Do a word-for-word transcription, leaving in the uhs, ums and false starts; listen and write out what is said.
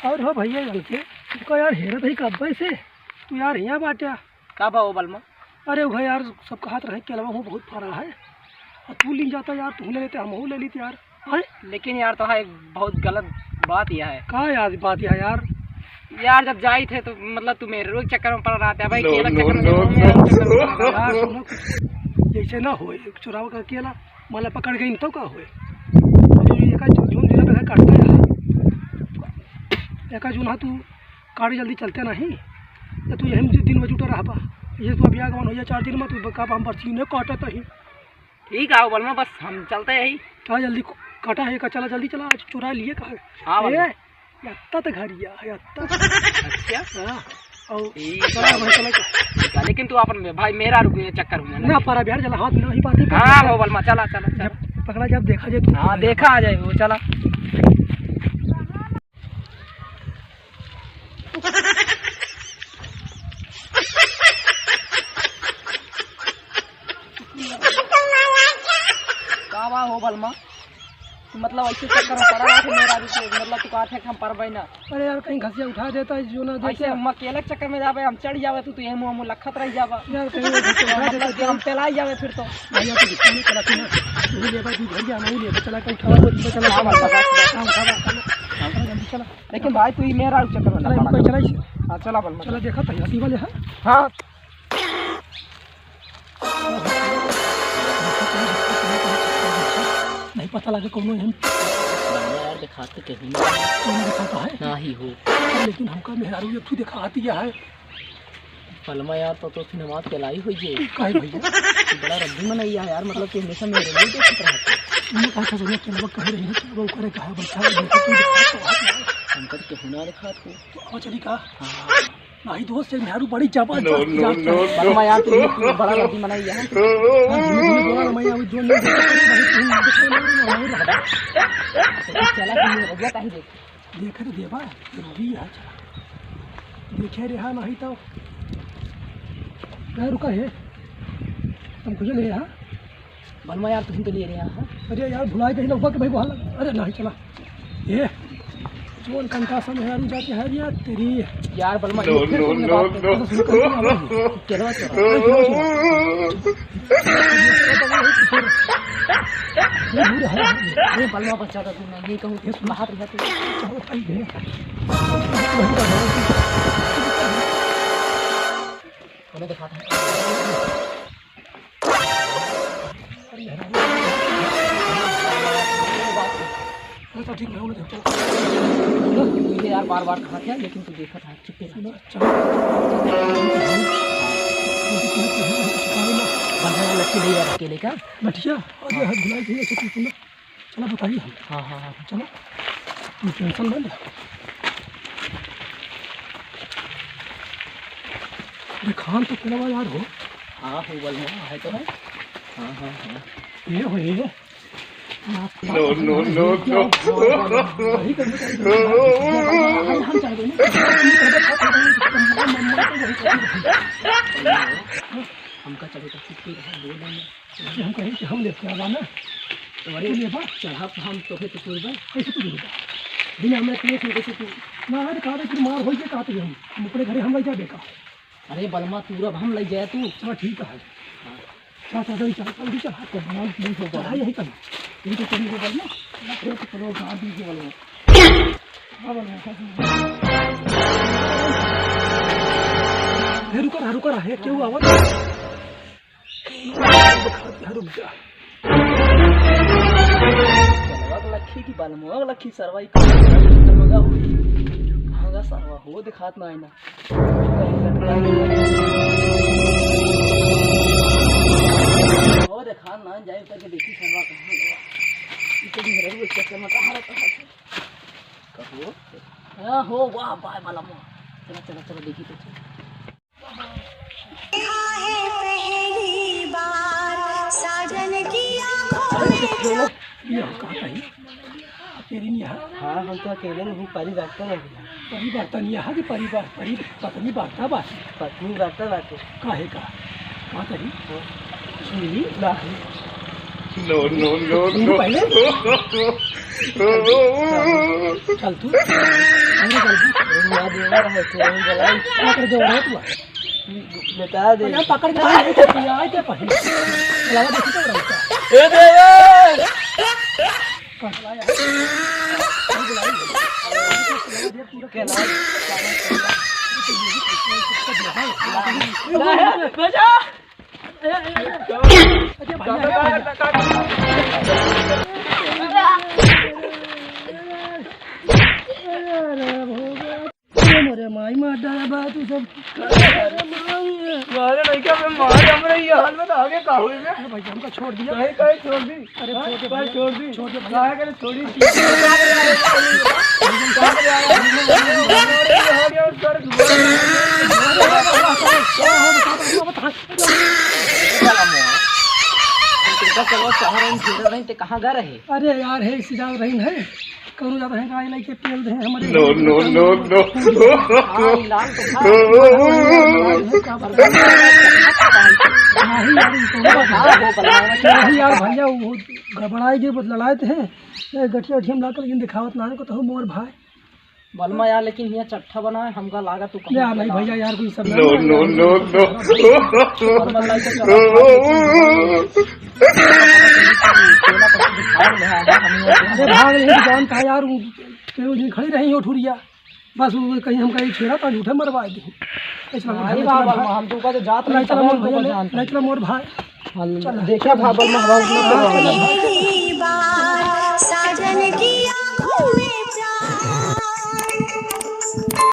और हो भइया, जानते, तुमका यार हेरत ही कब्बे से, तू यार हियाँ बाट्या। का बा हो बलमा? अरे भाई यार, सब कहत रहे केलवा हूँ बहुत फरा है, और तू लीन जाता यार, तू ले लेते, हमहू ले लीते यार। हैं? लेकिन यार, तो है एक बहुत गलत बात यह है। का यार बात यह है यार? यार, जब जाइत है तो मतलब तू मेहरारू के चक्कर में पड़ा रहता है भाई, केला के चक्कर में, मेहरारू के चक्कर में पड़ा रहता है। यार सुनो, कुछ जैसे ना होए, चुरावा का केला, माला पकड़ गई तो का होए? तो ये का जून जुलाई में काटता है, एका जून हा तू काट जल्दी चलते नहीं, तो तू यही दिन में जुटा रहबा। ये तू अभी आगमन हो जा चार दिन में, तू का हम बरसी ने काटत ही। ठीक है बलमा, बस हम चलते ही। चला जल्दी काटा है का, चला जल्दी चला, आज चुरा लिए का है। हाँ बलमा। ए, यत्ता तो घरिया है, यत्ता। अच्छा। हाँ, और ठीक चला है भाई, बलमा। चला। ठीक है, लेकिन तू अपन भाई मेहरारू के चक्कर में ना पड़ा यार, चला हाथ में नहीं पाती। हाँ हो बलमा, चला, चला, चला। जब पकड़ा, जब देखा जाए तो हाँ, देखा आ जाए वो, चला। का बा हो बलमा? तू मतलब ऐसे चक्कर में पड़ा रहा था मेहरारू के, मतलब तू कहा था कि हम परबे ना। अरे यार, कहीं घसिया उठा देता है, जो ना देते। ऐसे हम अकेले के चक्कर में जाबे, हम चढ़ जाबे, तू तो यही मुँह मुँह लखत रह जाबा। यार, कहीं वो घसिया उठा देता मतलब कि है। हम पेलाई जाबे फिर तो। भैया, तू गुस्सा नहीं चला, तू ना। तू लेबा, तू घर जा, नहीं लेबा, चला के उठावा, वो चला, हाँ, चला। बस, बस, बस। हाँ, उठावा, उठावा। हाँ, उठावा, जल्दी चला। लेकिन भाई, तू ही मेहरारू के चक्कर में ना चला, पड़ा। इनको चला इसे। हाँ, चला बलमा। चला, देखा तो हंसी वाले है। हाँ। नहीं पता लगे कौनो हम। बलमा यार, देखात तो कहीं ना। कौनो देखाता है? ना ही हो। लेकिन हमका मेहरारू एक ठो देखात ही है। बलमा यार, तो, तो फिर नमाज के लाई हुई जे। काहे भैया? बड़ा रद्दी मनई है यार, मतलब कि हमेशा मेहरारू देखत रहत है। मैं कहा था, भैया, चलो, कह रही है, चलो, करे, कहा, बैठा है, बैठा, तू देखात तो है यार। हमका तो केहू ना देखात हो। तो अब चली का? हाँ। नाही दोस्त, से मेहरू बड़ी जबरदस्त। No, no, जात है। No, no। बलमा यार, तू, तू बड़ा रद्दी मनई है। हाँ, धीरे, धीरे बोला ना, मैं अभी जोर नहीं देता, भाई, तू देखे ना, ना, नहीं रहा। तो चला, तू ये हो गया, कहीं देख। देखे तो देबा, जरूरी है, चला। देखे रहा नहीं तो। नहीं, रुका है। तुम खुजल है, हाँ? बलमा यार, तुम तो लिए रहे हैं, हाँ? अरे यार, भुलाए कहीं लौका के भाई, वहाँ लग-, अरे नहीं, चला। ये, जोन कंकासा में यार, जाके है यार, तेरी। यार, बलमा, no, ये फिर no, तुमने no, बात no। कही। केलवा चोरा। अरे, केलवा चोरा। अरे, बलमा बच्चा था तू, मैं ये कहूँ कि बाहर रह तू। चलो, भाई, गए। हमें दिखाता है। अरे यार, वो तो ठीक है, वो तो चलो। तुझे यार बार बार कहा था, लेकिन तू देखा था, चुप्पे रहा। चलो। बंधन लट्ठी ले यार अकेले का। लठिया? अरे यार, भुलाई गई, अच्छा, ठीक है ना। चला बताइए हम। हाँ, हाँ, हाँ। चला, तू tension ना ले। अरे खान तो केलवा यार हो। हाँ, हो बल में, है तो है। हाँ, हाँ, हाँ। ये हो, ये। No, no, no, no। वही करने का। हम चाहते हैं ना। हमका चढ़े तो चुप ही रहा, बोले ना। कि हम कहीं कि हम लेके आवा ना। तो अरे, तू लेबा? चढ़ा तो हम तोहे तो तोड़बे। कैसे तू लेबा? बिना हमरा के लेके कैसे तू? ना, अरे, कहा फिर मार होई के कहा तू हम? हम अपने घरे हम ले जाबे का? अरे बलमा, तू रब हम ले जाए तू। चला ठीक है। हाँ। चल, चल, जल्दी चल, जल्दी चल, हाथ कर, बलमा, नहीं हो, चढ़ा यही कर। यही तो चढ़ी हो बलमा। अरे तो चलो, गाँव दी के बलमा। हाँ, बलमा, हाँ, हाँ। हे, रुका रहा, रुका रहा, हे, क्यों आवा? रुक जा। चलवा के लखी की बलमवा के लखी सरवा ई कहाँ गवा हुई? कहाँ गवा सरवा हो दिखात ना आईना। हो दिखात ना जाए करके देखी सरवा कहाँ गवा। इसे भी मेरे को चक्कर में कहाँ रहता है? कहो। हाँ, हो वाह बाय बलमवा। चला, चला, चला देखी तो चला। देखा है पहली बार साजन की आंखों में ये हम कहाँ कहीं? अकेले नहीं है? हाँ, हम तो अकेले नहीं, परी बात कर रहे हैं। परी बात नहीं है कि परी बात, परी पत्नी बात का बात? पत्नी बात का बात है। काहे का? कहाँ कहीं? हाँ। सुन ली? ना। No, no, no, सुन no। पहले। चल तू। अरे जल्दी। अरे ना देवर है, चोरन जलाई। पकड़ दे रहे तू। बता दे। अरे पकड़ के नहीं, नहीं, नहीं, आए के पहले। चलावा देखी तो रहता। ए देवर! पकड़ा यार। बचा। अरे मोरे माई, मार डाला बा तू सब। अरे माई। मारे लइका पे मार, हमरे ये हाल में तो आगे का होई बे? अरे भाई, हमका छोड़ दिया। कहीं, कहीं छोड़ दी। अरे हाँ? छोड़ दे कहीं भैया। छोड़ दी। छोड़ दे भैया। काहे करे छोड़ी? चलो, चलो, शहर में फिर रही, ते कहाँ गए रहे? अरे यार, हे इसी जान रही है। कौनो जात रहे गाय लइके पेल दे हमरे। No, no, no, no। हाँ, ई लाल तो था। नहीं यार, ई कौनो बात नहीं। नहीं यार भैया, वो गड़बड़ाई गई, बहुत लड़ाए थे। ये गठिया उठिया में लाकर लेकिन दिखावत ना है को तो मोर भाई। बलमा यार, लेकिन हियाँ चट्ठा बनाए, हमका लागा तू कहीं यार, नहीं भैया यार, कोई सब No, no, no, no। बलमा लाई तो चलो। अरे भाग नहीं तो जानता है यार, वो, वो दिन खड़ी रही हो ठुरिया, बस वो कहीं हमका ये छेड़ा तो झूठे मरवा दी। ऐसा अरे बाबा, हम तो ऊपर से जात नहीं, नहीं, चला मोर भाई, नहीं, चला मोर भाई। हाँ, चला। देखिए बाबा, मैं हवा उतना हाँ, चला भाई। साजन की आँखों में प्यार।